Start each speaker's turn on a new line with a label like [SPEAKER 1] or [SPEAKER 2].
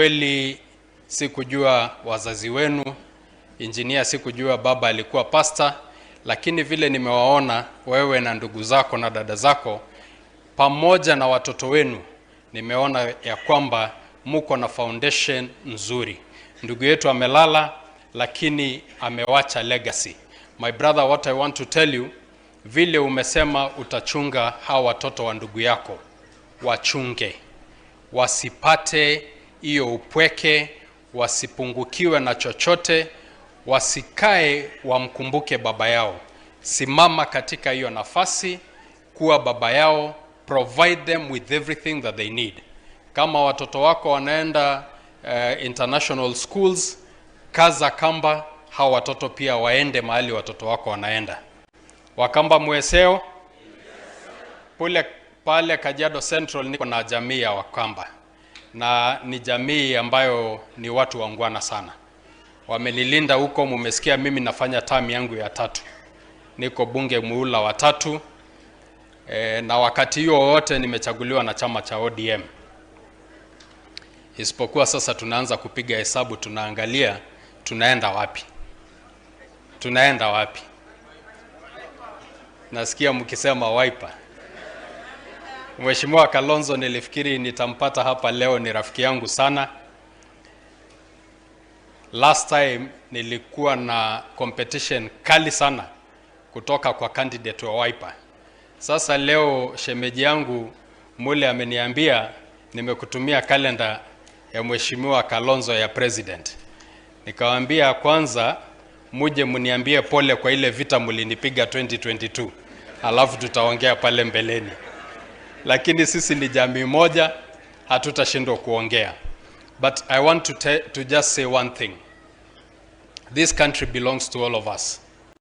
[SPEAKER 1] Kweli sikujua wazazi wenu, injinia, sikujua baba alikuwa pasta, lakini vile nimewaona wewe na ndugu zako na dada zako pamoja na watoto wenu, nimeona ya kwamba muko na foundation nzuri. Ndugu yetu amelala, lakini amewacha legacy. My brother, what I want to tell you, vile umesema utachunga hawa watoto wa ndugu yako, wachunge wasipate hiyo upweke, wasipungukiwe na chochote, wasikae wamkumbuke baba yao. Simama katika hiyo nafasi, kuwa baba yao, provide them with everything that they need. Kama watoto wako wanaenda international schools, kaza kamba, hawa watoto pia waende mahali watoto wako wanaenda. Wakamba mweseo pule pale Kajiado Central niko na jamii ya Wakamba na ni jamii ambayo ni watu waungwana sana, wamenilinda huko. Mumesikia mimi nafanya term yangu ya tatu, niko bunge muhula wa tatu na wakati huo wote nimechaguliwa na chama cha ODM, isipokuwa sasa tunaanza kupiga hesabu, tunaangalia tunaenda wapi, tunaenda wapi. Nasikia mkisema Wiper. Mheshimiwa Kalonzo nilifikiri nitampata hapa leo, ni rafiki yangu sana. Last time nilikuwa na competition kali sana kutoka kwa candidate wa Wiper. Sasa leo shemeji yangu Mule ameniambia nimekutumia kalenda ya Mheshimiwa Kalonzo ya president. Nikamwambia kwanza muje mniambie pole kwa ile vita mlinipiga 2022, alafu tutaongea pale mbeleni. Lakini sisi ni jamii moja, hatutashindwa kuongea. But I want to just say one thing. This country belongs to all of us.